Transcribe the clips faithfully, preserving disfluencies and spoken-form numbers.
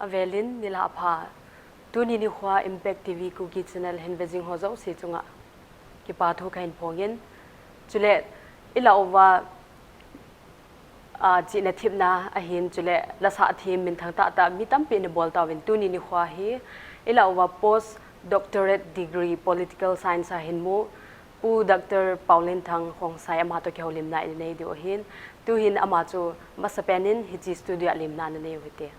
Avelin nilhah pha. Tuni nikho Impact T V Kuki Channel hin vejing ho jouse chunga kipa thu kahin phongin. Chule, ilah uva, ah, chihna themna ahin, chule, lasah them minthang tahtah mi tampi in abol tauvin tuni nikho hi. Ilah uva Post Doctorate Degree Political Science a hin mu Pu Doctor Paolenthang Khongsai ama toh kihoulimna inei diu ahin, tuhin ama chu masapen in hiche studio a limna nanei u hite.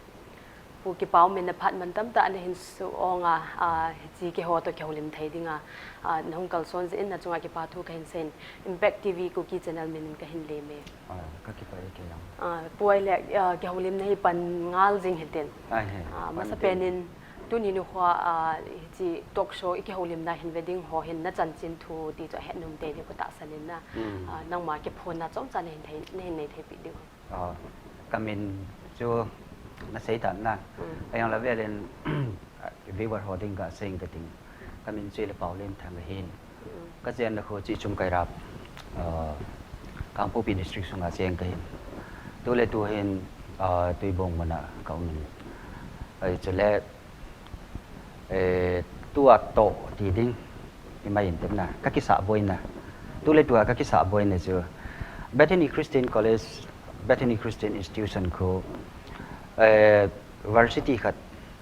Pu, kipa umin, phat mantam tah nahin suh ong a, ah, hiche keiho toh kihoulim thei dinga, ah, nahung kalson jeh in nachunga kipa thu kahin seiyin, Impact T V Kuki Channel min in kahin lem e. Ah, kakipah e kei jong. Ah, Pu, ahile, ah, kihoulimna hi pan ngal jing hitin. Ahi, ah, pan masapen in, tuni nikho, ah, hiche talk show i kihoulimna hin ve ding ho hin nachanchin thu ti chu ahet nom tei ding katahsan in na. Mm. Ah, nangma kiphonna chomcha nahin thei, nahin nei thei pi diu. Ah, kamin chu nasei tan na. Mm. Ahinla velin, viewer ho dinga kasei kati. Kamin chu ahile Paolenthang ahin. Mm. Kachenna khu chu Chumkairap, ah, Kangpokpi District sunga cheng kahin. Tuletu hin, ah, Tuibong muna kaumin. Ahi, chule, eh, tua toh ti ding, ima in tepna, kakisah boina. Tuletua kakisah boina chu Bethany Christian College, Bethany Christian Institution khu, eh, varsity khat,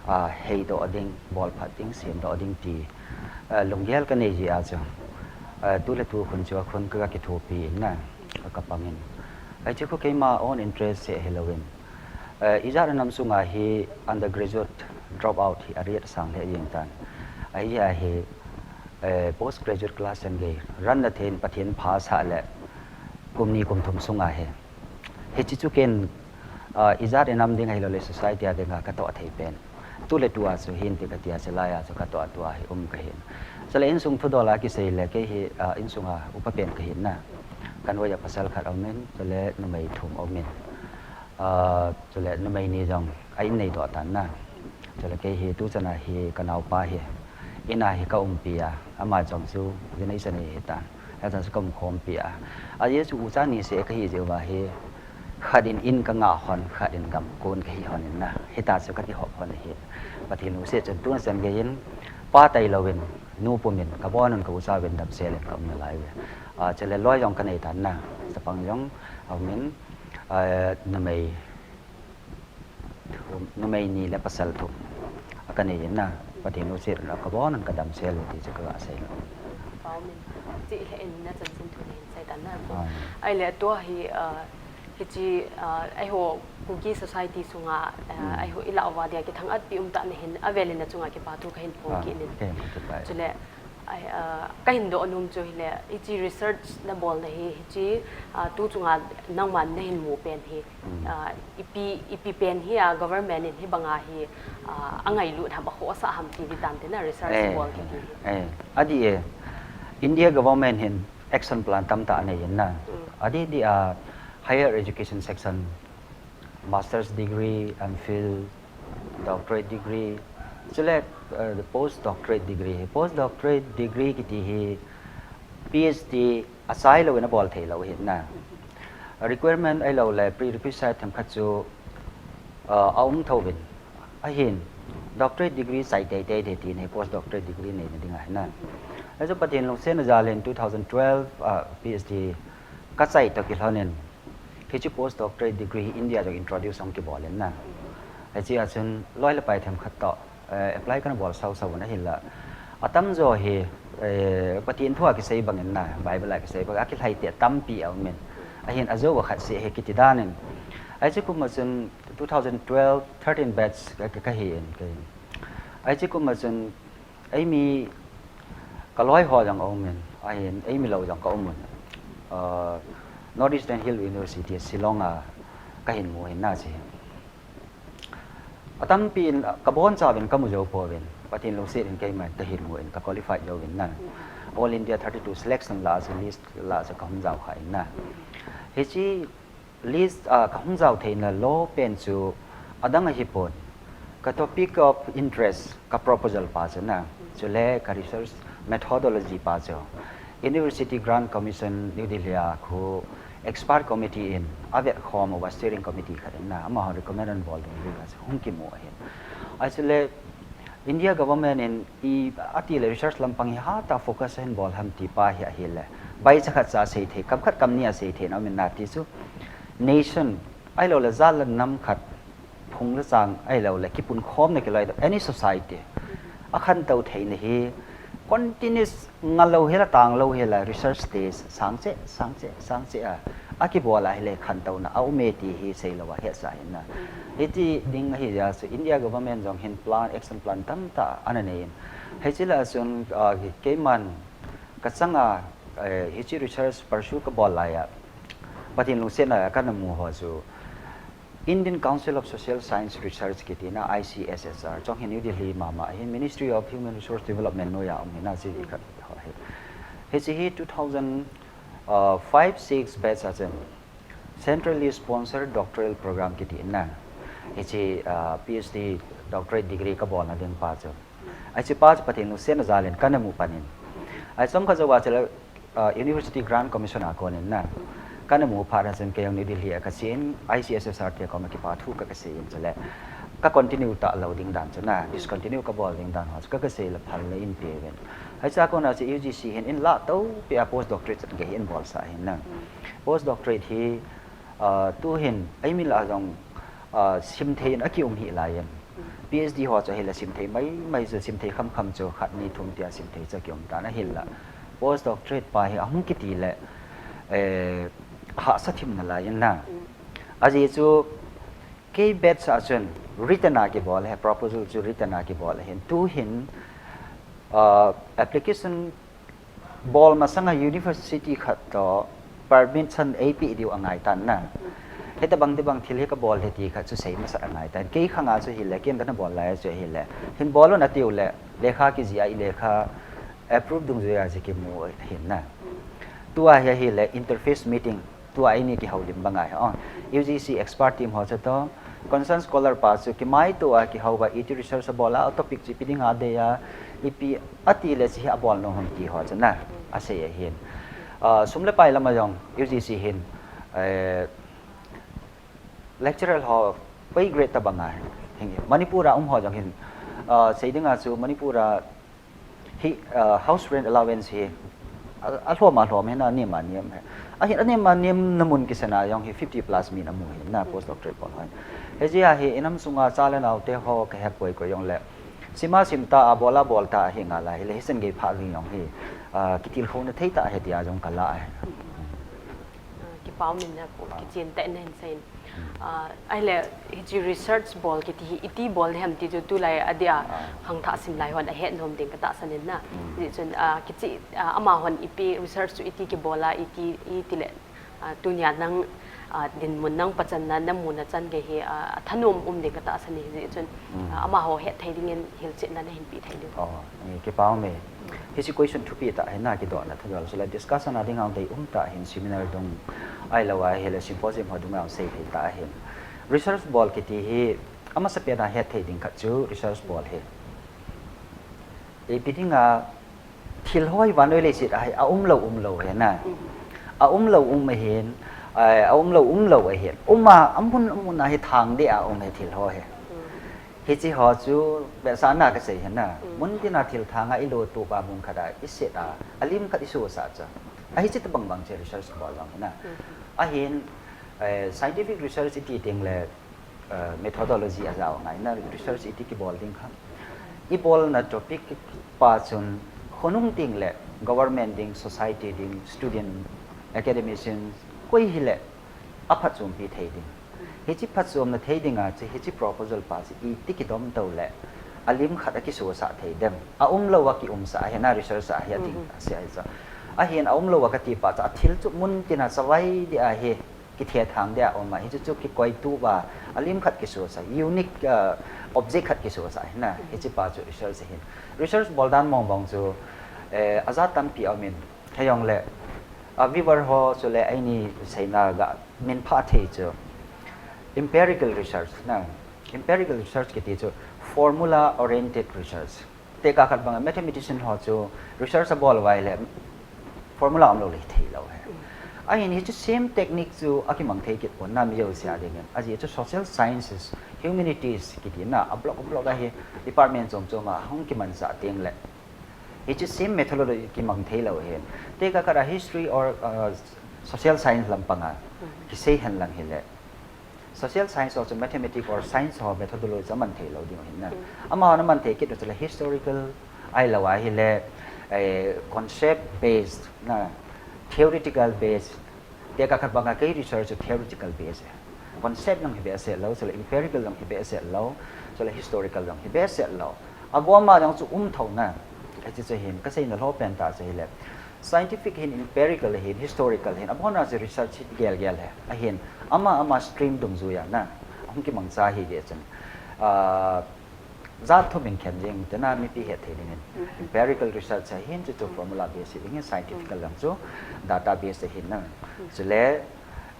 ah, heidoh ding, bolphat ding, semdoh ding ti, ah, lunggel kanei jeh a chu, ah, tuletu khun chu akhun ka, kakithopi in na, ka, kapangin. Hiche khu keima own interest seh hilouvin, eh, ijat a nam sunga hi undergraduate dropout hi ariat sang lheh jeng tan. Ahi, ahi, eh, postgraduate class chan gei run na thei in Pathen pha sah le kum ni kum thum sunga hi. Hiche chu ken, ah, ijat a nam ding ahilouleh society a dinga katoh thei pen. Tuletua chu hin ti katia, chulai a chu katoh tua hi um kahin. Chule insung thudol a kisei le kei hi, ah, insunga upa pen kahin na. Kanoi a pasal khat aumin, chule numei thum aumin. Ah, chule numei ni jong a in neidoh tan na. Chule kei hi tuchan a hi kanaopa hi in a hi kaumpi a, ama jong chu jinei chanei ahitan. Hita chu kaum khompi a. Ajeh chu ucha ni seh kahi jeh uva hi, khat in in kangah hon, khat in gam kon kahi hon in na. Hita chu kakihop hon ahi. Pathen lungset chun tun chan gei in, pa tailouvin, nu pumin, kabon un ka ucha uvin damsel in kaum nalai uve. Ah, chule loi jong kanei tan na. Chapang jong aumin, ah, numei thum, numei ni le pasal thum. A kanei in na, Pathen lungset in kabon un kadamsel uve ti chu kaga sei nom. Paomin, chule in nachanchin thu nahin sei tan na. Ah. Ahile tua hi, ah, hiche, ah, eiho Kuki society sunga, ah, hmm, eiho ilah uva dia kithang-at pi um tah nahin avelin nachunga kipa thu kahin phong kit in. Ah, kei, kei, kei. Chule, Ai, ah, kahin doh nom chu hile, hiche research nabolna hi, hiche, ah, tu chunga nangman nahin mu pen hi, mm, ah, ipi, ipi pen hi, ah, government in hibanga hi, ah, angailut ham, akhohsah ham ti di tante na research, eh, bol kiti hi. Eh, adih e, India government hin action plan tamtah anei in na. Mm. Adih dih a, higher education section, master's degree, M Phil, doctorate degree, chule, uh, the post doctorate degree. Post doctorate degree kiti hi P H D achai louvin abol thei lou ahi na. Requirement ahilouleh prerequisite themkhat chu, uh, aum thouvin. Ahin, doctorate degree chai teitei ding ti hi post doctorate degree neina ding ahi na. Ahi chu Pathen lungsetna jal in two thousand twelve, uh, P H D kachai toh kilhon in, hiche post doctorate degree hi India jong introduce ahung kibol in na. Hiche a chun loi le pai themkhat toh, eh, apply kana bol sau sau un ahinla. Atamjo hi, eh, Pathen thu a kisei bang in na, Bible a kisei bang, akilhai te tampi aum in. Ahin ajou a khat seh ahi kiti dan in. Hiche kum a chun two thousand twelve, thirteen batch ka, ka, kahi in, kahi in. Hiche kum a chun Eimi kaloi ho jong aum in, ahin eimi lou jong ka um un. Ah, North Eastern Hill University, Shillong a kahin mu in na chi. Atampi in kabon chauvin kamu jou pouvin, Pathen lungset in keiman kahin mu in ka qualify jouvin na. All India thirty-two selection la chu list la chu kahung jao kha in na. Hiche List, ah, kahung jao theina lou pen chu adang ahipon. Ka topic of interest, ka proposal pa chu na, chule ka research methodology pa chu University Grant Commission New Delhi a khu expert committee in avetkhom uva steering committee khat in na, amaho recommend abol ding ding a chu hung kimu ahin. Ahi chule India government in i ati le research lampang hi hatah focus ahin bol ham ti pa hi ahile, bai chakhat cha sei thei, kam khat kam ni a sei thei na min na ti chu nation ahilou le jat le nam khat phung le chang ahilou le kipun khom na kiloi any society a khantou theina hi continuous ngalou hela tanglou hela research te sangche sangche sangche a akibol ahile khantouna a um e ti hi seilou a hesa hin na. Hiti ding ahi jeh chu India government jong hin plan, action plan tamtah ana nei in. Hiche lah a chun, ah, keiman ka changa, eh, hiche research pursue ka bol lai a, Pathen lungsetna a kana mu ho chu Indian Council of Social Science Research kiti na, I C S S R, chong hi New Delhi mama hin Ministry of Human Resource Development noiya um hi na, C V khat ho hi. Hiche hi two thousand five six batch a chun centrally sponsored doctoral program kiti na. Hiche, ah, P H D doctorate degree ka bolna ding pa chu. Ahi chu pa chu Pathen lungsetna jal in kana mu pan in. Ahi chomkhat jou a chu le, ah, University Grant Commission a kon in na. Kana mu phat a chun kei jong New Delhi a ka che in I C S S R te koma kipa thu ka ka sei in chule ka continue talou ding dan chu na, discontinue ka bol ding dan ho chu ka ka sei le phal le in pe ven. Ahi chu a kon a chu U G C hin in la to pe a post doctorate chan gei in bol sa hin na. Post doctorate hi, ah, tu hin, ei min la jong, ah, sim thei in aki um hi lai in. P H D ho chu ahile sim thei mai mai chu sim thei kham kham chu khat ni thum tia sim thei chu aki um tan ahile. Post doctorate pa hi ahung kiti le, eh, hahsa thim na lai in na. Ajeh chu kei batch a chun written a kibol he, proposal chu written a kibol hin. Tu hin, ah, application bol masanga university khat to permission eipeh diu angai tan na. Hitabang tibang thil hi ka bol hi ti khat chu sei masat angai tan. Kei khanga chu hile ken kana bol lai chu hile. Hin bol un atiu le, lekha kijih a i lekha approve dungjuia ji kimu hin na. Tua hi ahile interfaith meeting. Tua eini kihoulim banga hi, oh, U G C expert team ho chu to, concerned scholar pa chu kimaito a kihou a, iti research abol a, topic chu ipi dinga adei a, ipi ati le hiche hi abol nom ham ti ho chu na, asei ahin. Ah, sum le pai lama jong U G C hin, eh, lecturer ho pay grade tabanga hi. Manipur a um ho jong hin, ah, sei dinga chu Manipur a hi, ah, house rent allowance hi, a, alhom a lhom hi na, nem a nem hi. Ahin anem a nem na mun kisana jong hi fifty plus mi na mu hi na, post doctorate bol ho. Hijeh a hi inam sunga cha le nao te ho ka hek koi koi jong le. Sima sim ta a, bol a bol ta ahi ngal a hile, hichan gei pha ging jong hi, ah, kitilkhouna thei ta ahi tia jong ka la ahi. Ah, kipa um in na, kichen tah in nahin seiyin. Ah, ahile, hiche research bol kiti hi, iti bol diham ti chu tulai adia, khangthah sim lai hon ahet nom ding ka tahsan in na. Hijeh chun, ah, kichi, ah, amahon ipi research chu iti kibol a, iti, iti le, ah, tunia nang, ah, dinmun nang pachatna, na muna chan gei hi, ah, athanom um ding ka tahsan in hijeh chun, ah, amaho het thei dingin hilchetna nahin pe thei diu. Oh, eh, kipa um e. Hiche question thupi tah ahi na, kidohna thudol. Chule discussion a dinga dei um tah ahin, seminar dung ahilou ahile symposium ho dunga sei thei tah ahin. Research bol kiti hi amasapen a het thei ding khat chu research bol hi ipi dinga thil ho hi vannoi leiset a hi aum lou um lou ahi na. Aum lou um ahin, a, aum lou um lou ahin. Um a, amun amun a hi thang deh a um ahi thil ho hi. Hiche ho chu vetsahna kasei ahi na. Mun tina thil thang a ilotup a mun khat a iset a, alim khat isosah chu. Ahi hiche tabang bang chu research bol jong ahi na. Ahin, eh, scientific research iti teng le, eh, methodology ajao angai na, research iti kibol ding kha. Ibolna topic pa chun khonung teng le government ding, society ding, student, academician, koi hile aphatchompi thei ding. Hiche phatchomna thei dinga chu hiche proposal pa chu iti kidom tou le alim khat a kisosah thei dem. Aum lou a kiumsah ahi na, research a hi ating ase ahi chu. Ahin aum lou a kati pa chu athil chu mun tina chavai deh a hi kithethang deh a um a, hichu chu kikoitup a, alim khat kisosah, unique, ah, object khat kisosah ahi na, hiche pa chu research ahin. Research bol dan mong mong chu, eh, ajat tampi aum in, hijongle, ah, viewer ho chule eini seina ga min pha thei chu empirical research na, empirical research kiti chu formula oriented research. Tekah khat banga mathematician ho chu research abol uva ahile formula umlou le hithei lou ahi. Ahin hichu same technique chu akimang thei kit pon na mi jouse a dingin. Ajeh chu social sciences, humanities kiti na, a block, a block a hi department chom chom a hung kiman sah teng le. Hichu same methodology kimang thei lou hin. Tekah khat a history or, uh, social science lampang a kisei hen lang hile. Social science ho chu mathematics or science ho methodology a man thei lou ding ahin na. Amaho na man thei kit u chu le historical ahilou ahile, eh, concept based na, theoretical based. Tekah khat banga kei research chu theoretical based e. Concept jong hi behseh lou, chule empirical jong hi behseh lou, chule historical jong hi behseh lou. Agoma jong chu um thou na. Hiche chu hin, kaseina lou pen tah chu hile. Scientific hin, empirical hin, historical hin, abona chu research hi gel gel e. Ahin, ama ama stream dungjuia na, ahung kimangcha hi jeh chun. Ah, jat thum in khen jeng te na mipi het thei dingin. Empirical research ahin, chu chu formula based hi dingin, scientific lang chu data based ahin na. Chule,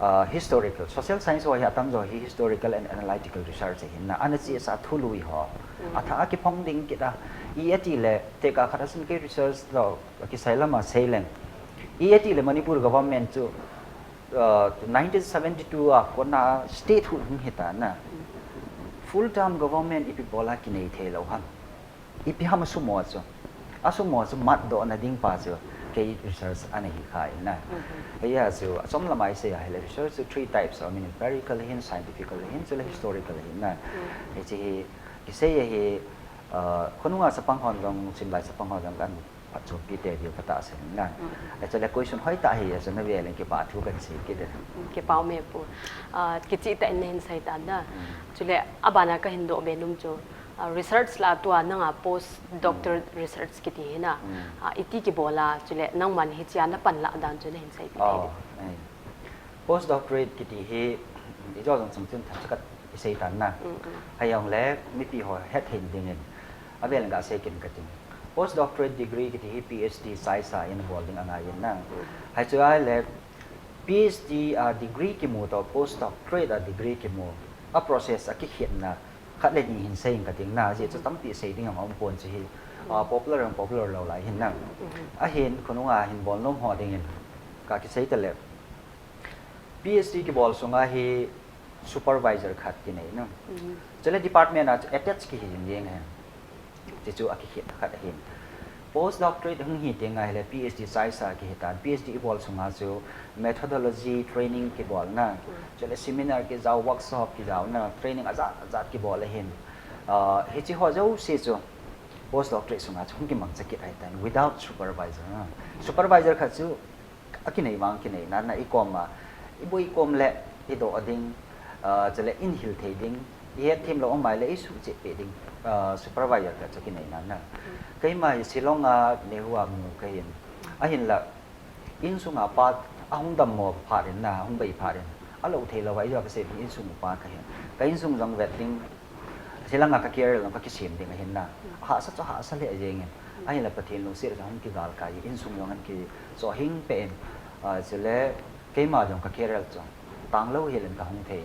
ah, historical, social science ho hi atamjo hi historical and analytical research ahin na. Ana chesa thului ho. Athah a kiphong ding kit a. I ati le, tekah khat a chun kei research lou, kisai lama sei leng. I ati le Manipur government chu, uh, nineteen seventy-two a kona statehood hung hita na. Full term government ipi bola kinei thei lou ham. Ipi ham asumo chu. Asumo chu matdoh na ding pa chu kei research ana hi kha in na. Hiya chu achom lama isei ahile research chu three types, I mean, empirical hin, scientifical hin, chule historical hin na. Hiche hi, kisei hi, uh, khonunga chapang hon jong, simlai chapang hon jong kan phatchompi tei diu katahsan na. Chule question hoitah hi, achu na ve leng kipa thu kan sei kit e. Kipa um e pu. Ah, kicheh tah in nahin sei tan na. Chule abana kahin doh be nom chu, ah, research lah a tua nanga post doctorate research kiti hi na. Ah, iti kibol a, chule nangman hichea napan lah dan chu nahin sei kit e. Post doctorate kiti hi, ijo jong chungchang themcha khat isei tan na. Hijong le mipi ho het thei dingin avel in gasei kit kating. Post doctorate degree kiti hi P H D size a in bol ding angai in na. Hichu ahile P H D a degree kimu toh post doctorate a degree kimu, a process a kikhetna khat le ni hin sei in kating na, ajeh chu tampi sei ding aum pon chu hi, ah, popular and popular lou lai hin na. Ahin khonunga hin bol nom ho dingin kakisei tale. P H D kibol sunga hi supervisor khat kinei na. Chule department a chu attach kihi jing jeng e. Hichu akikhet khat ahin. Post doctorate hung hi teng ahile P H D size a kihi tan. P H D ibol sunga chu methodology training kibol na. Chule seminar kijao, workshop kijao na, training ajat ajat kibol ahin. Ah, hiche ho jouse chu post doctorate sunga chu hung kimangcha kit ahitan without supervisor na. Supervisor khat chu akinei vang kinei nan na, ikom a, iboi ikom le idoh ding, ah, chule in hil thei ding, ihet them lou amai le isuhchet peh ding, ah, supervisor khat chu kinei nan na. Keima hi Shillong a Nehru a mu kahin. Ahinla, insunga pa ahung dammo phat in na, ahung bei phat in, alou thei lou a, ijeh a kasei ding insung upa kahin. Ka insung jong vet ding, Shillong a ka career jong kakisem ding ahin na. Hahsa chu hahsa lheh jeng in. Ahinla Pathen lungset a hung kigalkai, insung jong ahin kichohhing peh in. Ah, chule keima jong ka career chu tanglou hel in kahung thei.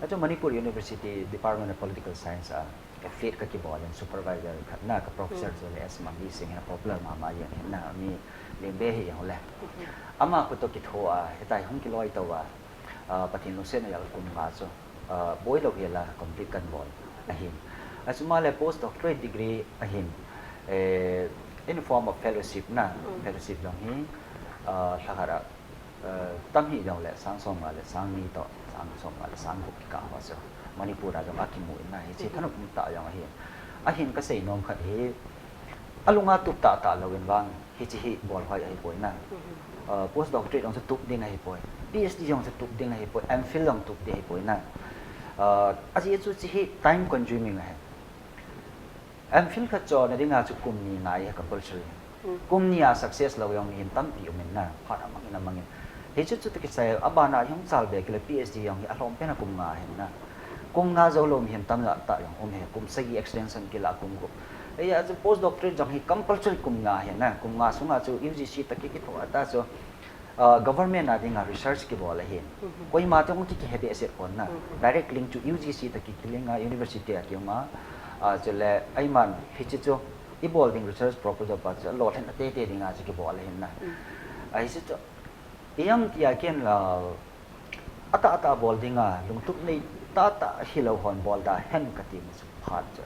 Achu Manipur University Department of Political Science a affiliate kakibol in supervisor khat na, ka professor chu le S Mangli Singh hi popular mama jeng ahin na, mi lengbe hijong le. Ama khu toh kitho a, hitia hung kiloi tou a, ah, Pathen lungset a jal kum nga chu, ah, boilou hel a complete kan bol ahin. Achuma le post doctorate degree ahin, eh, in form of fellowship na, fellowship jong hi, ah, lhakhat a, eh, tam hijong le sang somnga le sang ni toh, sang somnga le sang gup kikah ho chu Manipur a jong akimu in na, hiche thanop um tah jong ahin. Ahin kasei nom khat hi, alunga tup tahtah lou in vang, hiche hi bol hoi ahipoi na. Ah, post doctorate jong chu tup ding ahipoi. P H D jong chu tup ding ahipoi. M Phil jong tup ding ahipoi na. Ah, ajeh chu hiche hi time consuming ahi. M Phil khat chu na dinga chu kum ni ngai hi compulsory. Kum ni a success lou jong mihem tampi um in na. Phat amang in amang in. Hichu chu toh kisai, abana jong chal be kile P H D jong hi alhom pen a kum nga ahin na. Kum nga joulou mihem tamtah jong um e, kum sagi extension kila kum gup. Hiya chu post doctorate jong hi compulsory kum nga ahin na, kum nga sunga chu U G C toh ki, kitho a ta chu, ah, government a dinga research kibol ahin. Koima toh ki, kihe behseh pon na. Direct link chu U G C toh ki, kilink a university a kium a. Ah, chule, eiman, hiche chu, ibol ding research proposal pa chu, lolhin a tete dinga chu kibol ahin na. Ah, hiche chu, Ijang tia ken la, atah atah bol dinga, lungtup nei tah tah hilou hon bol da hen kati mu chu phat chu.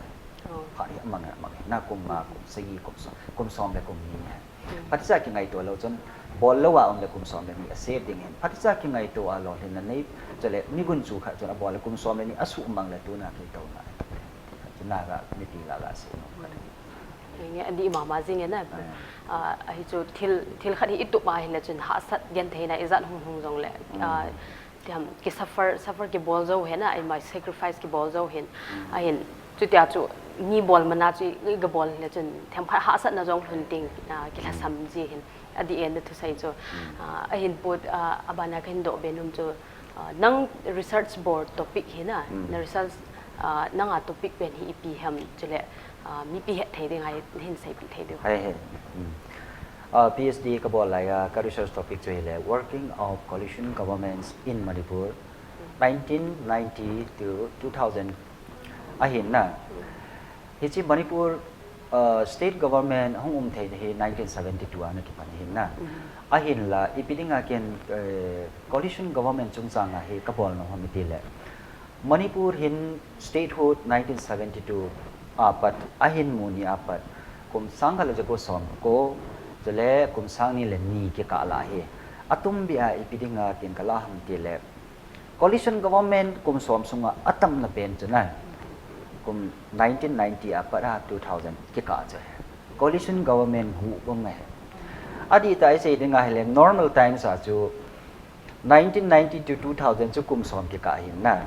Oh. Phat hi amang amang na kum nga, kum sagi, kum som, kum som le kum ni hen. Hmm. Phatcha kingaito lou chun, bol lou a um le kum som le ni a save ding hen. Phatcha kingaito a lolhinna nei, chule ni gun chu khat chun abol le kum som le ni a sumang le tuna kei to na. Chuna ga, mipi la ga se no khat. Nge, adih mama jing e na. Ah. Ah, ahi chu thil, thil khat hi i tup a hile chun hahsat gentheina ijat hung hung jong le. Mm. Ah, tiam ki suffer, suffer kibol jou hen a, ima sacrifice kibol jou hin. Mm. Ahin, chutia chu mi bol mana chu i, i ga bol le chun themkhat hahsatna jong lhun ding, ah, kilhasam ji hin. Adih e na thusei chu. Mm. Ah, ahin put, ah, abana kahin doh be nom chu, ah, nang research bol topic hi na, Mm. na research, ah, nanga topic pen hi ipi ham chule, ah, mipi het thei ding a hin seipeh thei diu. Hei, hei. Mm. Ah, PhD ka bol lai a, ka research topic chu hile, Working of Coalition Governments in Manipur, nineteen ninety to two thousand ahin na. Hiche Manipur, ah, state government hung um thei hi nineteen seventy-two a na kipan ahin na. Ahinla, ipi dinga ken, eh, coalition government chungchang a hi ka bol nom ham iti le. Manipur hin statehood nineteen seventy-two a pat, ahin mu ni a pat, kum sang khat le jako som ko, chule kum sang ni le ni kikah la hi. Atum bia ipi dinga ken ka la ham ti le, coalition government kum som sunga atamna pen chu na, kum nineteen ninety a pat a two thousand kikah chu. Coalition government guh bang e. Adih tah a i sei dinga hile normal times a chu nineteen ninety to two thousand chu kum som kikah hin na.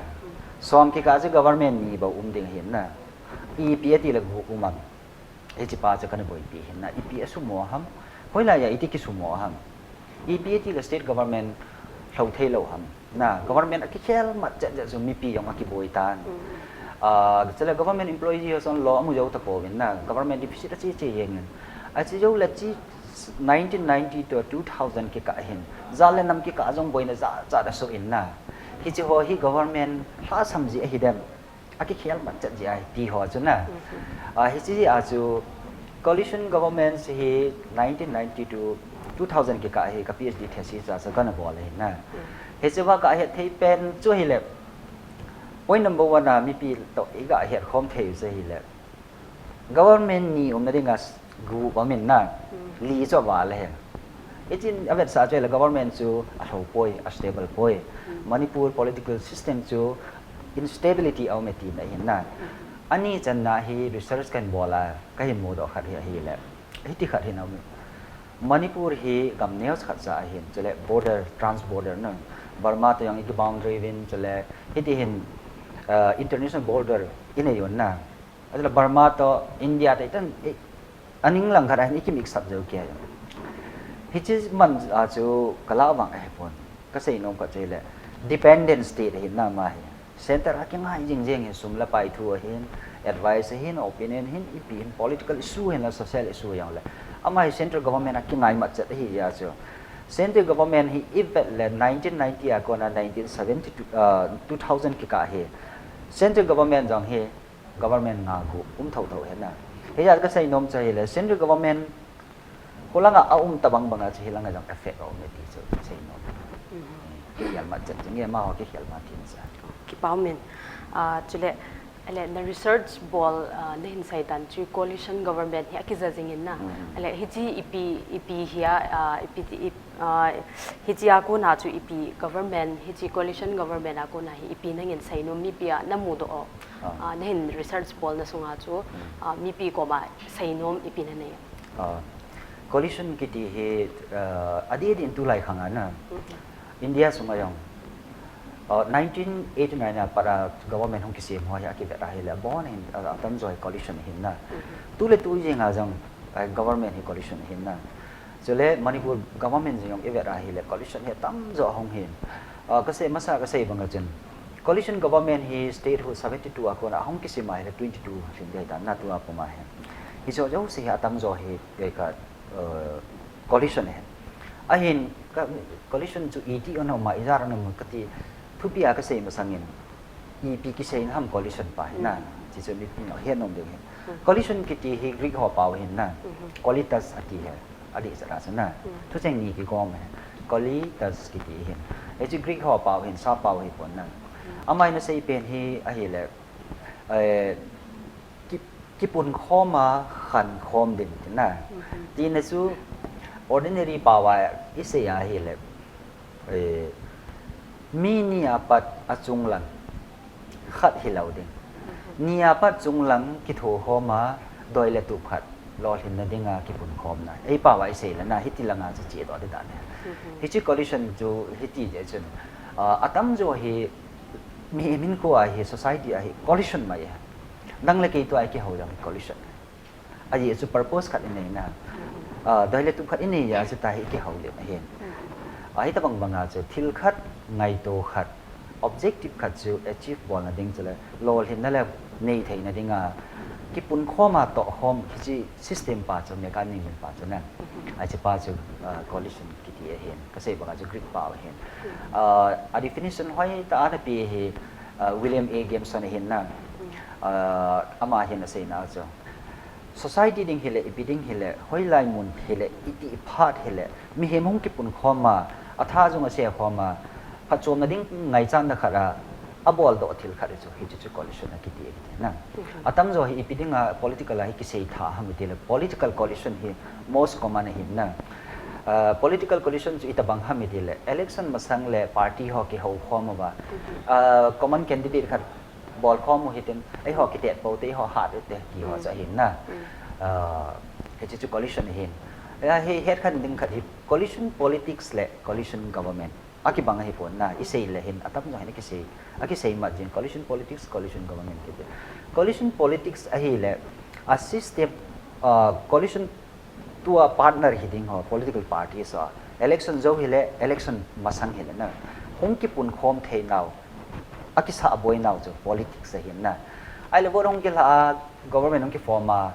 Som kikah chu government ni bou um ding hin na. Ipi ati le guh um am. Hiche pa chu kana boipi hin na. Ipi a sumo ham. Hoilai a iti kisumo ham. Ipi ati le state government lhou thei lou ham. Na, government a kikhel mat chet chet chu mipi jong a kiboi tan. Mm. Ah, chule government employee ho chun lo amu jou tapouvin na, government deficit a che che jeng in. Ache jou le chu nineteen ninety to two thousand kikah hin, jat le nam kikah jong boina jat jat a soh in na. Hiche ho hi government lhasam ji ahi dem. A kikhel mat chet ji ahi ti ho chu na. Mhm. Ah, hiche a chu coalition governments hi nineteen ninety to two thousand kikah hi ka PhD thesis a chu kana bol ahi na. Mm. Hiche va ka het thei pen chu hile. Point number one a mipi toh i ga het khom thei u chu hile. Government ni umna dinga s-, gup um in na, Mm. li chu aval ahi. Hichun avetsah chu hile government chu alhou poi, astable poi. Mm. Manipur political system chu instability a um e tina ahin na. Mm. Ani channa hi research kahin bol a, kahin mudoh khat hi ahile. Hiti khat hin aum e. Manipur hi gam neo khat cha ahin, chule border, trans border na. Burma toh jong i kiboundary uvin, chule hiti hin, uh, international border i nei un na. Ahile Burma toh India toh itan, i, aning lang khat ahin i kimix sap jou kei. Hiche man a chu ka lah vang ahi pon. Ka sei nom khat chu hile, dependent state ahin na ama hi. Center a kingai jing jing hin, sum le pai thu ahin, advice ahin, opinion ahin, ipi hin, political issue ahin le social issue jong le. Ama hi central government a kingai mat chet ahi jeh a chu. Central government hi i vet le nineteen ninety a kona nineteen seventy-two, uh, two thousand kikah hi. Central government jong hi government nga gup um thotho ahi na. Hijeh a ka sei nom chu hile, central government Hulanga a um tabang banga chu hilanga jong effect a um e ti chu sei nom. Mhm. Kikhel mat chet jing e, amaho kikhel mat tin cha. Kipa um in. Ah, chule, ale na research bol, ah, na hin sei dan chu coalition government hi akija jing in na. Mhm. Ale hiche ipi, ipi hi a, ah, ipi ti, ip-, ah, hiche a kona chu ipi government, hiche coalition government a kona hi ipi nangin sei nom mipi a na mudoh o. Ah. Ah, na hin research bolna sunga chu, Mm. ah, mipi koma sei nom ipi na nei. Ah, coalition kiti hi, ah, adih adih in tulai khang a na. Mhm. India sunga jong. Ah, nineteen eighty-nine a pat a government hung kisem ho hi akivet a hile, abon hin, ah, atamjo hi coalition ahin na. Mhm. Tule tu jeng a jong, ah, government hi coalition ahin na. Chule Manipur government jong i vet a hile, coalition hi atamjo hung hin. Ah, ka sei, masa ka sei banga chun. Coalition government hi statehood seventy-two a kona ahung kisem a hile twenty-two lhin ding ahi tan na tua puma hi. Hiche jouse hi atamjo hi, eh, ka, eh, coalition ahi. Ahin ka coalition chu iti ana um a, ijat ana um kati thupi a ka sei masang in. Ipi kisei ham coalition pa hi na. Mm. Hiche chu mipi ho het nom ding ahi. Mm. Coalition kiti hi Greek ho pau ahin na. Mhm. Coalitas ati ahi. Adih jat a chu na. Mm. Thucheng ni kigom ahi. Colitas kiti hin. Hiche Greek ho pao hin, sap pao hi pon na. Ama in asei pen hi ahile, eh, ki, kipunkhom a khankhom ding tina. Tina chu ordinary pao a isei ahile, eh, mi ni apat achung lang khat hilou ding. Ni apat chung lang kithokhom a doi le tup khat lolhinna dinga kipunkhomna. Ei pao a isei le na, hiti langa chu chedoh ding dan e. Hiche coalition chu hiti jeh chun, ah, atamjo hi mihem hinkho a hi, society a hi coalition mai e. Nang le kei tua ikihou jong coalition. Ajeh chu purpose khat inei na. Ah, doi le tup khat inei a chu tua hi ikihou le ahin. Ahi tabang banga chu thil khat, ngaito khat, objective khat chu achieve bolna ding chule lolhinna le nei theina dinga kipunkhom a tohkhom hiche system pa chu, mechanism pa chu na. Hiche pa chu, ah, coalition kiti ahin. Kasei banga chu Greek pao ahin. Ah, a definition hoitah a ana pe hi, ah, William A. Gibson ahin na. Ah, ama hin aseina chu society ding hile, ipi ding hile, hoilai mun hile, iti phat hile, mihem hung kipunkhom a, atha jong asekhom a, phatchomna ding ngaichatna khat a, aboldoh thil khat chu, hiche chu coalition akiti, akiti na. Atamjo hi ipi dinga political a hi kisei tha ham itile, political coalition hi most common ahin na. Ah, political coalition chu itobang ham itile, election masang le party ho kihoukhom uva, ah, common candidate khat bolkhom u hitin, eiho kitet pou te, eiho hat u te, ti ho chu ahin na. Ah, hiche chu coalition ahin. Ahi, het khat ding khat hi coalition politics le coalition government akibang ahi pon na, isei le hin atamjo hin akisei, akisei mat jin, coalition politics, coalition government kiti. Coalition politics ahile, a system, ah, coalition tua partner hiding ho, political parties ho, election jou hile, election masang hile na, hung kipunkhom theinau, akisah boinau chu politics ahin na. Ahile vote hung kilha a, government hung kiform a,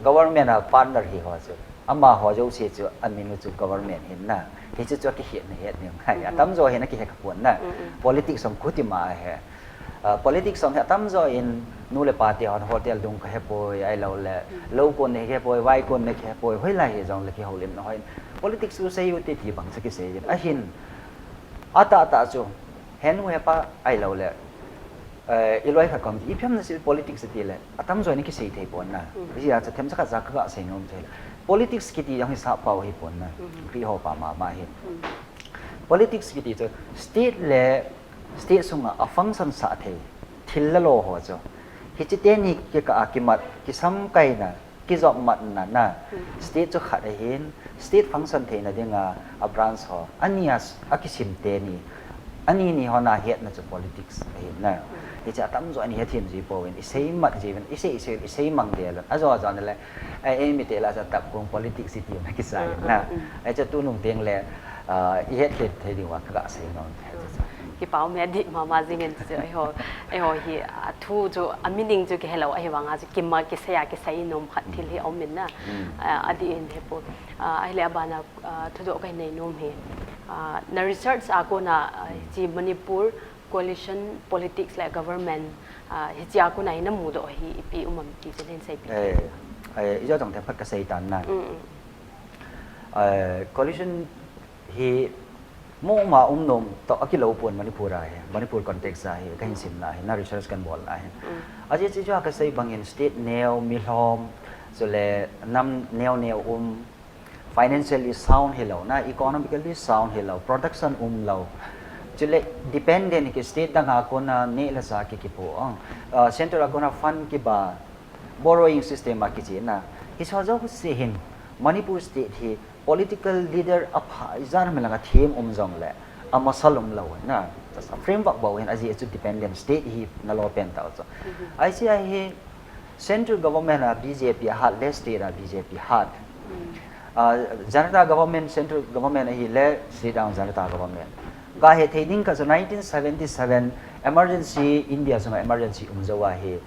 government a partner hiho chu, amaho jouse chu amin u chu government ahin na. Hiche chu akihetna het ding ahi. Atamjo hin akihe khapon na. Politics jong khutima ahi. Ah, politics jong hi atamjo in nu le pa te hon hotel dung kahepoi, ahiloule lou kon ne kahepoi, vai kon ne kahepoi, hoilai hijongle kihoulimna hon politics chu sei u te ti bang chu kisei jin ahin. Atahtah chu henu hepa ahiloule, eh, iloi khat kom iphem na si politics tile atamjo in kisei thei pon na. Hijeh a chu themcha khat ja kaga sei nom thei le, politics kiti jong hi sap pao hi pon na. Greek ho pa mama hin. Politics kiti chu state le state sunga afunction sah thei thil le lo ho chu, hiche teni kikah a kimat, kisamkaina, kijopmatna na. State chu khat ahin, state function theina dinga abranch ho, ania s-, akisim teni, ani ni hon ahetna chu politics ahin na. Hiche atamjo in hethem ji pouvin, isei mat jiuvin, isei, isei, isei mang del un, ajo jo nale, eh, eimi te la chu atap kong politics iti na kisai na. Hiche tunung tengle, ah, ihet kit thei diuva kaga sei nom e. Kipa um e, adih mama jingin chu, eiho, eiho hi, athu chu, a meaning chu kihelou ahivanga chu, kima kisei a, kisei nom khat thil hi aum in na. Ah, adih in hepu. Ah, ahile abana, ah, thudoh kahin nei nom hi. Ah, na research a kona, ah, hiche Manipur coalition politics le government, ah, hiche a kona hi namudoh hi ipi um am ti chu hin seipeh. Eh, eh, ijat jong themkhat kasei tan na. Eh, coalition hi moma um nom toh akilou pon Manipur a hi, Manipur context a hi, kahin simna hi, na research kahin bolna hi. Ajeh chu kasei bangin state neo, milhom, chule nam neo neo um, financially sound hilou na, economically sound hilou, production umlou. Chule dependent ki state dang a kona neh le chah ki kipo ang. Ah, central a kona fund kiba, borrowing system a kiche na. Hiche jouse hin Manipur state hi political leader apha ijat ham langa them um jongle, amasal umlou na. Just a framework bou hin ajeh chu dependent state hi nalo pen tau chu. Ahi chu ahi, central government a B J P ahat le state a B J P hat. Ah, Janata government, central government ahile Shri Ram Janata government. Kahe thei ding khat chu nineteen seventy-seven emergency, India sunga emergency um jou ahi.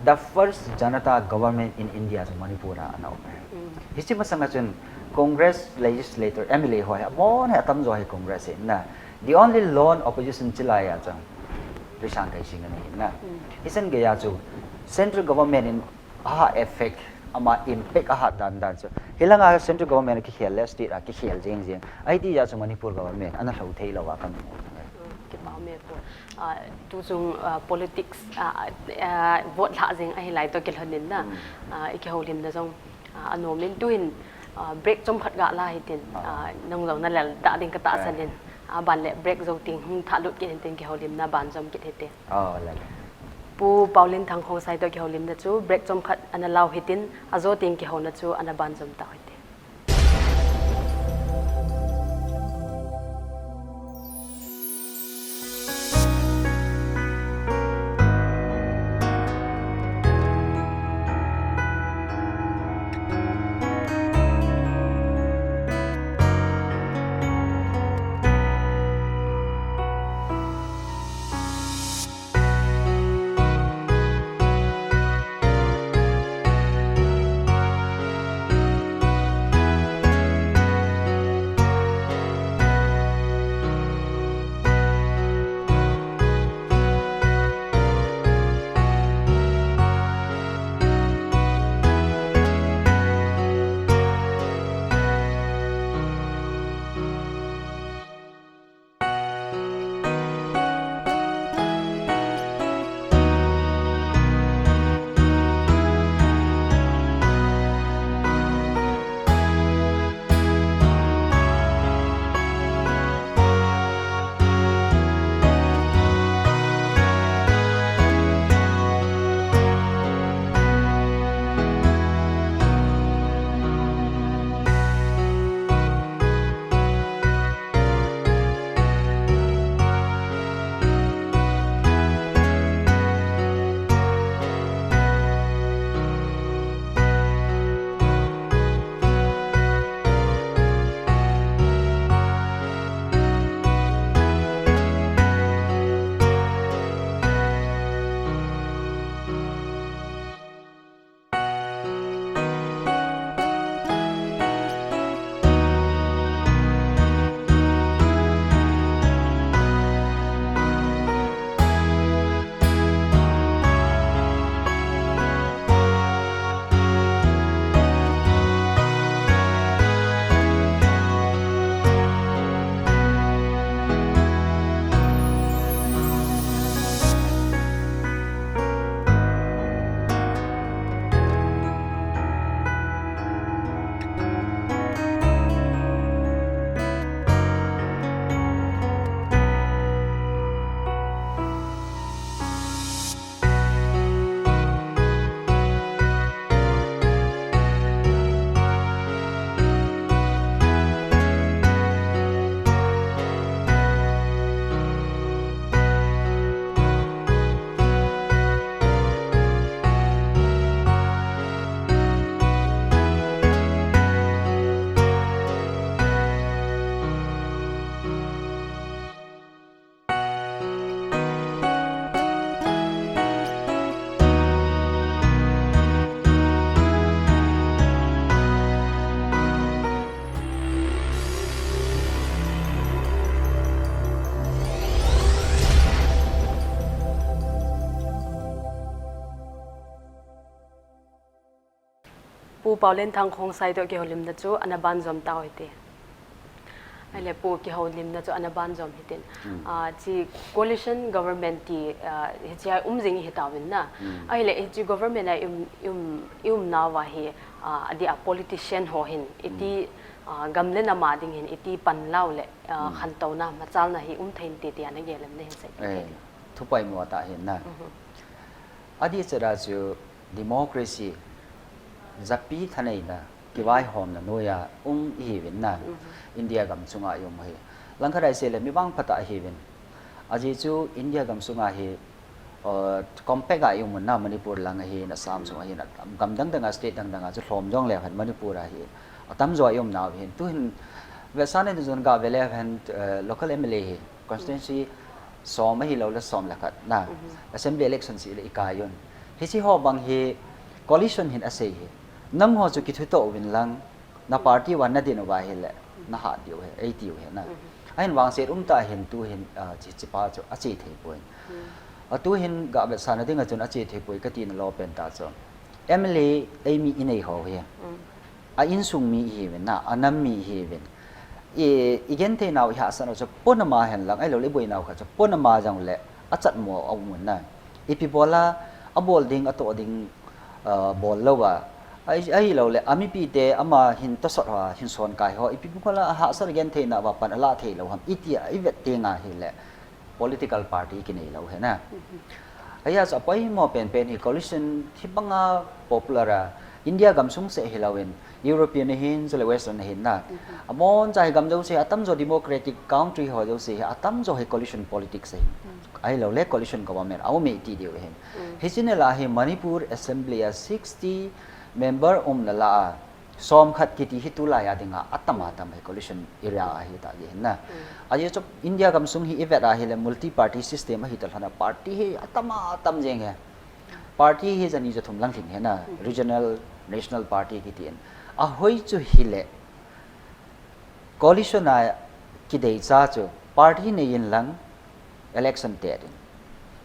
The first Janata government in India chu Manipur a ana um e. Hiche masanga chun Congress legislator, M L A ho hi, abon hi atamjo hi Congress ahi na. The only lone opposition chilai a chu Risang Keishing ahi na. Hichan geiya chu central government in aha effect, Ama impact ahat dan dan chu. Hilanga central government a kikhel le state a kikhel jeng jeng. Ahi ti ja chu Manipur government ana lhou thei lou a kan mu. Kipa me pu. Ah, tu chung ah, politics ah, ah, vote lhah jeng ahi lai to kilhonin na. Ah, i kihoulimna jong ah, anomin tuhin ah, break chomkhat ga la hitin ah, nang jong na lel da ding ka tahsan in. Ah, ban le break jou ting hung thalut kit hitin kihoulimna ban jom kit hitin. Oh, lel. Pu Paulin Thang Khongsai to kihoulimna chu break chomkhat ana lau hitin, ajo ting kihouna chu ana ban jom tau hite. Pu Paulin Thang Khongsai to kihoulimna chu ana ban jom tau hite. Ahile pu kihoulimna chu ana ban jom hitin. Ah, chi coalition government ti ah, hichi a um jing hi tauvin na. Ahile hichi government a i um, i um, i um nauva hi ah, adia politician ho hin iti ah, gam le nam a ding hin iti pan lau le ah, khantouna machalna hi um thei inte tia na gelem na hin sei. Eh, thupoimo tah hin na. Adih cheh a chu democracy, japi thaneina, kivaihomna noiya um ihiuvin na, India gam chunga i um u hi. Langkhat a i sei le mi vangphat a ihiuvin. Ajeh chu India gam chunga hi, uh, compact a i um u na Manipur lang ahin, Assam chung ahin, gam dang dang a, state dang dang a chu lhom jong leu hen Manipur a hi atamjo a i um nau hin. Tuhin vetsahna ding chun gah ve leu hen, uh, local M L A hi constituency som ahilou le som le khat na, assembly election seh le i kai un. Hichi ho bang hi coalition hin asei hi. Nangho chu kithutoh uvin lang, na party uva na din uva ahile, na hat diu ahi, ei tiu ahi na. Ahin vangset um tah hin tuhin, ah, chi, chi pa chu ache thei poi. A tuhin gah vetsahna ding a chun ache thei poi kati na lou pen tah chu. M L A eimi inei ho hi. A insung mi ihiuvin na, a nam mi ihiuvin. I, i genthei nau i hahsat nau chu pon ama hen lang, ahilou le i boi nau khat chu pon ama jong le, a chat mo a um un na. Ipi bol a, a bol ding, a toh ding, uh, bol lou a. Ahi, ahilou le, a mipi te ama hin tosot ho, hin son kai ho, ipi bol a, a hahsat genthei nau va pan a la thei lou ham, i ti a, i vet teng a hile. Political party kinei lou hi na. Ahi a chu a poimo pen pen hi coalition hi banga popular a India gamsung seh hilou in European ahin, chule Western ahin na. A mon cha hi gam jouse hi atam jo democratic country ho jouse hi atam jo hi coalition politics ahin. Ahilou le coalition government a um e ti diu ahin. Hiche nel a hi Manipur Assembly a sixty member um na la a. Som khat kiti hi tulai a dinga atam atam hi coalition area ahi ta ji hin na. Ahi chu India gamsung hi i vet a hile multi party system ahi ta lhon a party hi atam atam jeng hi. Party hi jani jathum lang lhing hi na. Regional, national party kiti in. A hoi chu hile coalition a kidei cha chu party nei in lang election te din.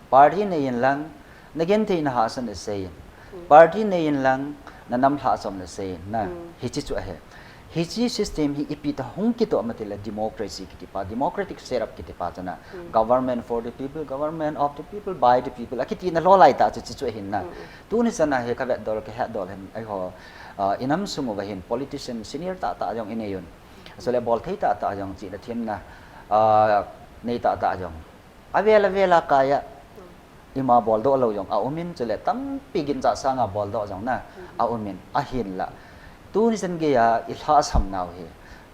Party nei in lang, na genthei na hahsat na sei in. Party nei in lang, na nam lhahchom na sei in. Na, hiche chu ahi. Hiche system hi ipi ta hung kitoh ma tile democracy kiti pa, democratic setup kiti pa chu na. Government for the people, government of the people, by the people. A kiti na lou lai ta chu, chu chu ahin na. Tuni chan a hi ka vet dol, ka het dol hin, eiho, uh, i nam sung uva hin politician senior tah tah jong inei un. Chule bol thei tah tah jong chihna themna, ah, nei tah tah jong. Avel avel a kai a, ima bol doh lou jong a um in, chule tampi gincha sanga bol doh jong na, a um in, ahin la. Tuni chan gei a i lhahsam nau hi.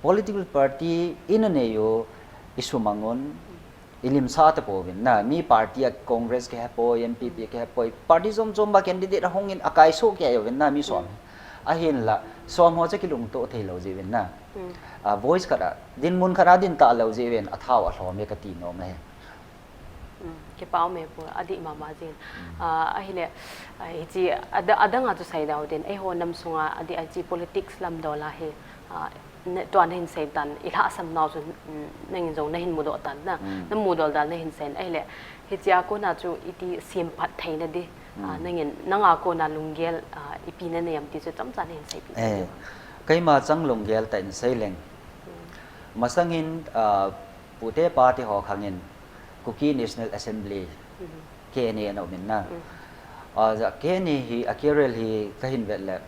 Political party i na nei u, i sumang un, i limsa ta pouvin na, mi party a Congress kahe poi, N P P kahe poi, party chom chom a candidate ahung in a kai soh kei uvin na, mi som. Ahin la, som ho chu kilungtoh thei lou jiuvin na. A voice khat a, dinmun khat a din ta lou jiuvin, a thao a lhom e ka ti nom e. Kipa um e pu, a di mama jin. Ah, ahile, ah, hiche, ada, adang a chu sei dau din, eiho nam sunga, a di a hiche politics lam dol a hi, ah, Ne, tua na hin sei tan, i lhahsam nau chu, mm, nangin jong na hin mudoh tan na, na mudol dan na hin sei in, ahile, hichea kona chu iti semphat theina di, ah, nangin, nanga kona lunggel, ah, ipi na nei am ti chu chomcha na hin seipi. Eh, keima chang lunggel tah in sei leng. Masangin, ah, pute pate ho khangin Kuki National Assembly, K N A ana um in na. Ah, ja K N A hi, a K R L hi ka hin vet le,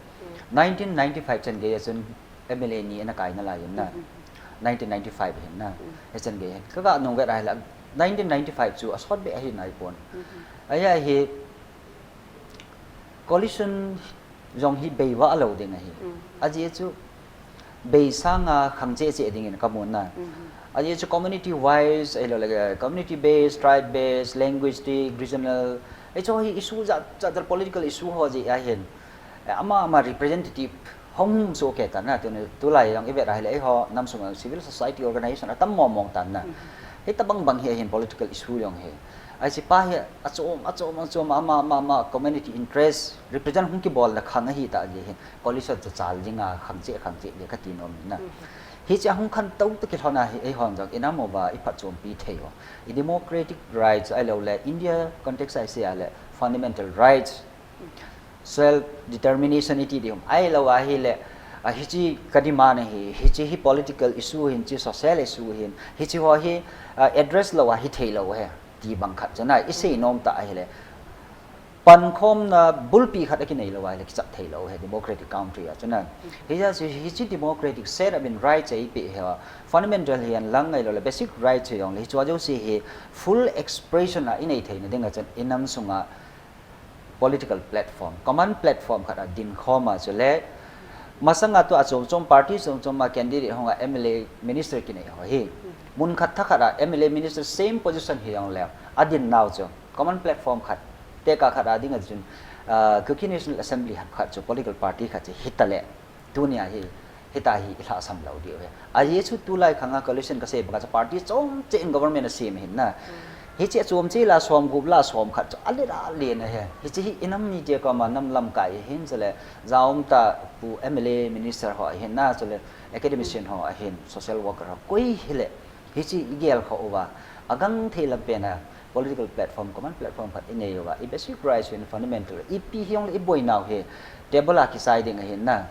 nineteen ninety-five chan gei a chun M L A ni ana kai nalai in na. Nineteen ninety-five hin na. Hichan gei hin. Ka ga nung vet a hi la, nineteen ninety-five chu a sot be ahi nai pon. Ahi a hi, coalition jong hi bei vah lou ding ahi. Ajeh chu bei sanga khang cheh cheh dingin ka mu na. Ajeh chu community wise, ahilou le, community based, tribe based, linguistic, regional, hiche hi issue jat jat, political issue ho jeh ahin. Eh, ama ama representative hung soh kei tan na, tuni, tulai jong i vet a hile, eiho nam sunga civil society organization atam mong mong tan na. Hitabang bang hi ahin political issue jong hi. Hiche pa hi achom, achom, achom, ama, ama, ama community interest represent hung kibol na khang ahi ta jeh hin. Coalition chu chal dinga khang cheh, khang cheh le ka ti nom na. Hiche ahung khantou toh kilhon a hi, eihon jong i nam uva i phatchompi thei u. I democratic rights ahilou le, India context a i sei a le, fundamental rights, self determination i ti ding um. Ahilou a hile, ah, hiche ka demand ahi, hiche hi political issue hin, hiche social issue hin, hiche ho hi, ah, address lou a hi thei lou ahi, ti bang khat chu na, i sei nom ta ahile. Pankhomna bulpi khat a kinei lou a hile, kichat thei lou ahi, democratic country a chu na. Hijeh chun hiche democratic set up in rights a i pe hi a, fundamental hi ahin lang ahilou le, basic rights hi jong le, hiche jouse hi full expression a i nei theina dinga chun, i nam sunga political platform, common platform khat a dinkhom a chule, masanga tua chom chom party chom chom a candidate hung a M L A minister kinei ho hi. Mun khat thakhat a M L A minister same position hi jong le, a din nau chu, common platform khat, tekah khat a dinga chun, ah, Kuki National Assembly ham khat chu political party khat chu hita le. Tunia hi, hita hi i lhahsam lou diu ahi. Ajeh chu tulai khanga coalition ka sei banga chu party chom cheh in government a sem hin na. Hiche chom cheh la som gup la som khat chu a let a len ahi. Hiche hi i nam mite koma nam lamkai ahin chule jaum ta pu M L A minister ho ahin na chule academician ho ahin social worker ho koi hile. Hiche i gel kha uva. A gangthei lam pen a Political platform, common platform khat inei uva, i basic rights in fundamental, ipi hijongle iboinau hi table a kisai ding ahin na.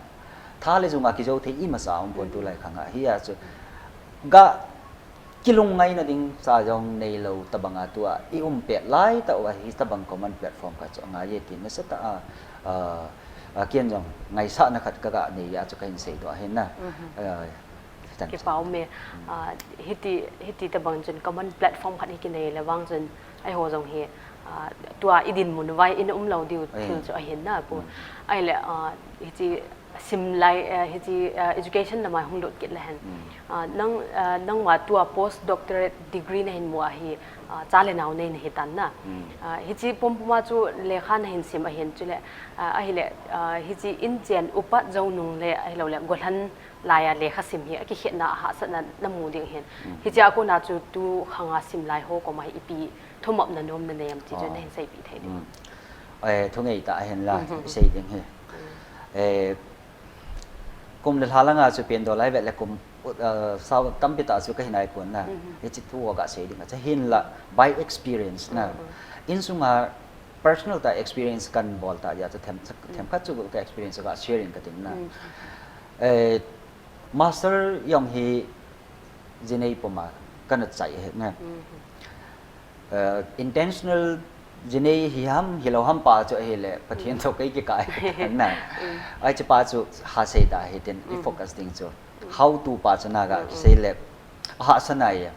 Tha le jung a kijou thei imacha umpon tulai khang a hi a chu. Ga kilungngaina ding cha jong neilou tobang a tua i um pet lai tah uva hitabang common platform khat chu angai e tin nasatah a, a, a, ken jong ngaisahna khat kaga nei a chu kahin seidoh ahin na. Kipa um e. Hiti, hiti tobang chun common platform khat hi kinei le vang chun eiho jong hi, tua i dinmun uva i na umlou diu thil chu ahin na pu. Ahile, hiti sim lai, hiti, education lama hung lut kit le hen. Nang, nangma tua post doctorate degree nahin mu a hi, cha le nao nei nahi tan na. Hiti pompom a chu lekha nahin sim ahin chule, ahile, hiti inchen upat jou nung le ahiloule golhan lai a lekha sim hi akikhetna ahahsatna namu ding hin. Hichea kona chu tu khang a sim lai ho koma hi ipi thumopna nom nanei am ti chu nahin seipeh thei diu. Thungeitah ahin la, isei ding hi. Kum le lha langa chu pendoh lai vet le kum, sao tampi tah chu kahin nai pon na. Hiche thu ho gasei ding ahi, hinla by experience na. Insunga personal tah experience kanbol tah jeh a chu them, themkhat chu ka experience ga sharing katin na. Master jong hi jinei puma kana chai ahi na. Intentional jinei hi ham hilou ham pa chu ahile Pathen toh kei kikah ahi na. Hiche pa chu hasei tah hitin i focus ding chu. How to pa chu naga kisei le ahahsa nai e.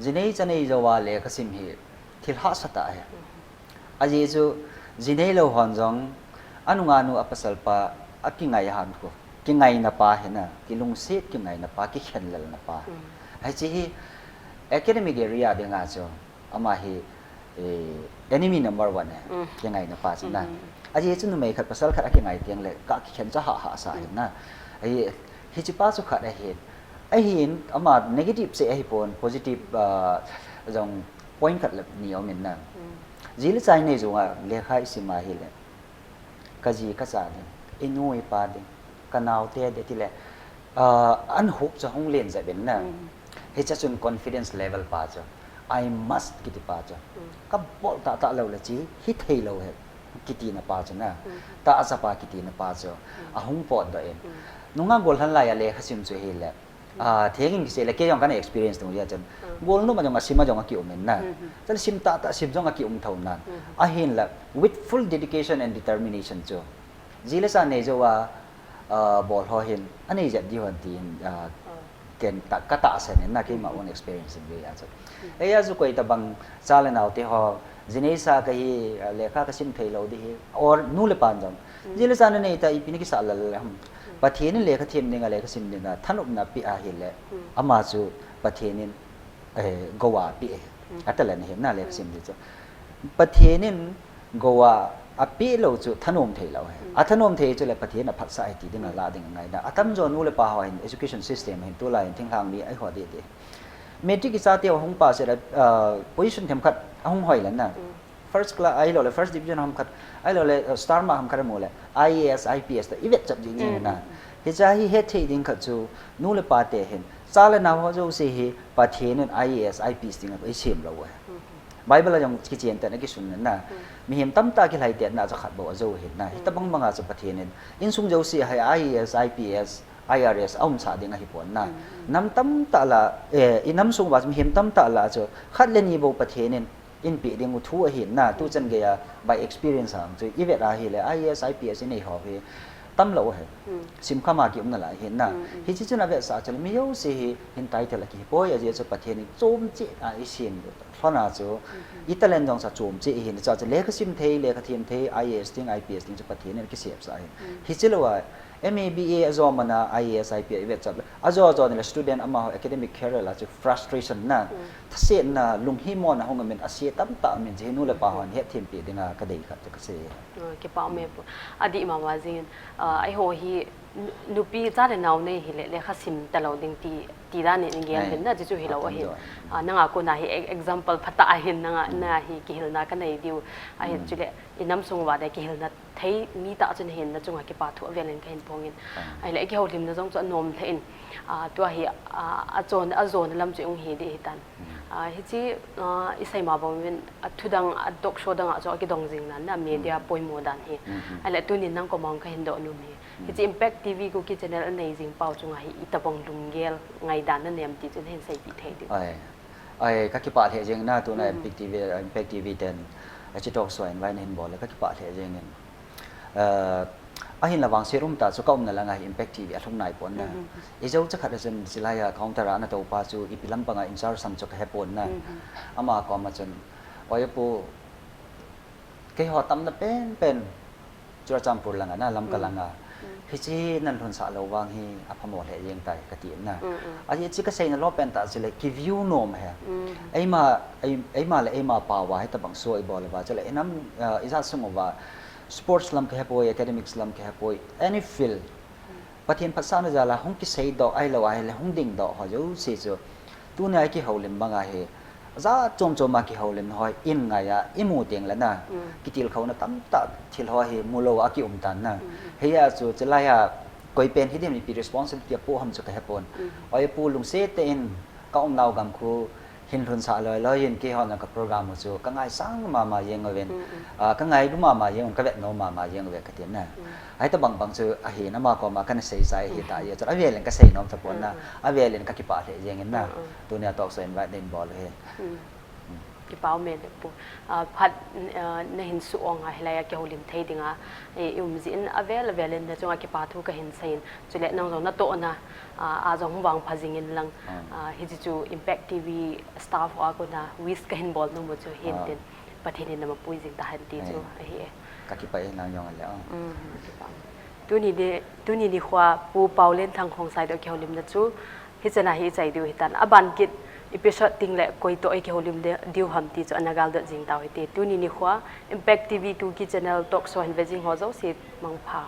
Jinei chanei jouva lekha sim hi thil hahsa tah ahi. Ajeh chu jinei lou hon jong anunga nu apasal pa akingai han khu, kingaina pa hina, kilungset kingaina pa, kikhenlelna pa. Hiche hi academic area dinga chu ama hi enemy number one ahi, kingaina pa chu na. Ajeh chu numei khat pasal khat akingai teng le ga kikhen chu hahsa hina. Hiche pa chu khat ahin, ahin ama negative seh ahipon, positive jong point khat le ni aumin na. Ji le chai nei jonga lekha isim ahile kaji kacha ding, inu ipa ding, kanaote ding tile, an hup chu hung len jep in na. Hiche chun confidence level pa chu I must kiti pa chu kabol tahtah lou le chi hithei lou ahi kitina pa chu na. Tahsa pa kitina pa chu ahung potdoh in. Nunga golhan lai a lekha sim chu hile, thengin kisei le kei jong kana experience tung jeh chun, golnop a jong asim a jong akium in na. Chule sim tahtah sim jong akium thou nan. Ahinla with full dedication and determination chu ji le cha nei jouva bol ho hin anei jep diu hon tin, ken katahsan in na, keima own experience in vea chu. Eia chu koi tobang cha le naote ho, jinei sa kahi, lekha kasim theilou ding hi, or nu le pan jong ji le cha nanei ta ipi nakisah lel ham. Pathen in lekha them dinga, lekha sim dinga thanopna apeh ahile, ama chu Pathen in gou a apeh ahi. Atalent ahi na lekha sim ding chu. Pathen in gou a apeh lou chu thanom theilou ahi. Athanom thei chule Pathen aphatsah ahi ti dinga lah ding angai na. Atamjo nu le pa ho hin education system hin tulai in thinglhang mi eiho ding ding. Matric kicha teu ahung pass le position themkhat ahung hoi le na, first class ahiloule first division ham khat, ahiloule star mark ham khat amu le I A S, I P S toh ivet chap jing jing na. Hiche hi hetthei ding khat chu nu le pate hin, cha le nao ho jouse hi Pathen in I A S, I P S dinga eisem lou ahi. Bible a jong kichen tah in akisun na. Mihem tamtah kilhaitetna chu khat bou ajou ahin na. Hitobang banga chu Pathen in insung jouse a hi I A S, I P S, I R S aumsah ding ahipon na. Nam tamtah lah, inam sung uva chu mihem tamtah lah chu khat le ni bou Pathen in eipeh ding u thu ahin na. Tuchan geiya by experience a chu ivet ahile I A S, I P S inei ho hi tamlou ahi. Simkham a kium nalai ahin na. Hiche chun avetsah chule mi jouse hi hin title akihipoi, ajeh chu Pathen in chomcheh a eisem lhon a chu i talent jong chu chomcheh ahin, chuche chu lekha sim thei, lekha them thei, I A S ding, I P S ding chu Pathen in akisepsah ahin. Hiche louva M A, B A ajo mana I A S, I P S ivet chap le ajo jo nile student amaho academic career a chu frustration na, thasetna, lunghimona hung umin, ase tamtah umin, hiche hi nu le pa hon hetthem peh dinga kadei khat chu kasei. Kipa um e pu. Adih mama jingin, eiho hi nupi cha le nao nei hile lekha sim talou ding ti, ti dan in igel hin na, chuchu hilou ahin. Nanga kona hi example phatah ahin, nanga, na hi kihilna kanei diu ahin, chule inam sung uva de kihilna thei mi tah chu nahin, nachunga kipa thu avelin kahin phong in. Ahile kihoulimna jong chu anom lheh in, ah, tua hi, ah, achon, ajona lam chu hung hi ding ahitan. Ah, hiche, ah, isei ma bang uvin, athudang, a talk show dang a chu akidong jing nan na media poimo dan hi. Ahile tunin nang koma kahin doh nom hi. Hiche Impact T V Kuki channel anei jing pau chunga hi itobang lunggel ngaidan nanem ti chu nahin seipeh thei diu. Ai, ai, kakipah lheh jeng na tuna Impact T V, Impact T V ten hiche talk show invite nahin bol le kakipah lheh jeng in. Eh, ahinla vangset um tah chu kaumna langa hi Impact T V alhung nai pon na. Ijou chakhat a chun silai a counter a natoupa chu ipi lampanga in charge ham chu kahepon na. Ama koma chun, Oi pu, keiho tamna penpen Churachandpur langa na, Lamka langa. Hiche nan lhunsah lou vang hi aphamo lheh jeng tai kati na. Ahi chu kaseina lou pen tah chule kiview nom ahi. Eima, ei, eima le eima pao va hitobang show ibol uva chule inam, ah, ijat sung uva sports lam kahepoi, academics lam kahepoi, any field. Pathen phatsahna jal a hung kiseidoh ahilou ahile hung dingdoh ho jouse chu tunia kihoulim banga hi jat chom choma kihoulimna ho in ngai a imu tengle na, kitilkhouna tamtah thil ho hi mulou a kium tan na. Hiya chu chulai a koipen hidim ipi responsibility apoh ham chu kahepon. Oi pu, lungset tah in kaumnau gamkhu hin lhunsah loi loi in keihon ka program u chu kangaisang mama jeng uvin, ah, kangailu mama jeng uvin, kavetnom mama jeng uve katin na. Hitobang bang chu ahin ama koma kana seichai ahitah jeh chun avelin kaseinom tapon na, avelin kakipah lheh jeng in na. Tunia talk show invite nahin bol u hi. Kipa um e pu. Ah, phat, ah, nahin suh ong a hilai a kihoulim thei dinga, eh, ium jeh in avel avelin nachunga kipa thu kahin seiyin. Chule nang jong natohna, ah, a jong hung vangpha jingin lang, ah, hiche chu Impact T V staff ho a kona wish kahin bol nom u chu hintin. Pathen in namapui jing tahen ti chu ahi e. Kakipah e nang jong ale. Tuni ni, tuni nikhoa Pu Paolenthang Khongsai toh kihoulimna chu hichan a hi ichai diu hitan. Aban kit episode tengle koi toh ikihoulim diu ham ti chu ana galdot jing tau hite. Tuni nikhoa Impact T V Kuki channel talk show hin ve jing ho jouse mangpha.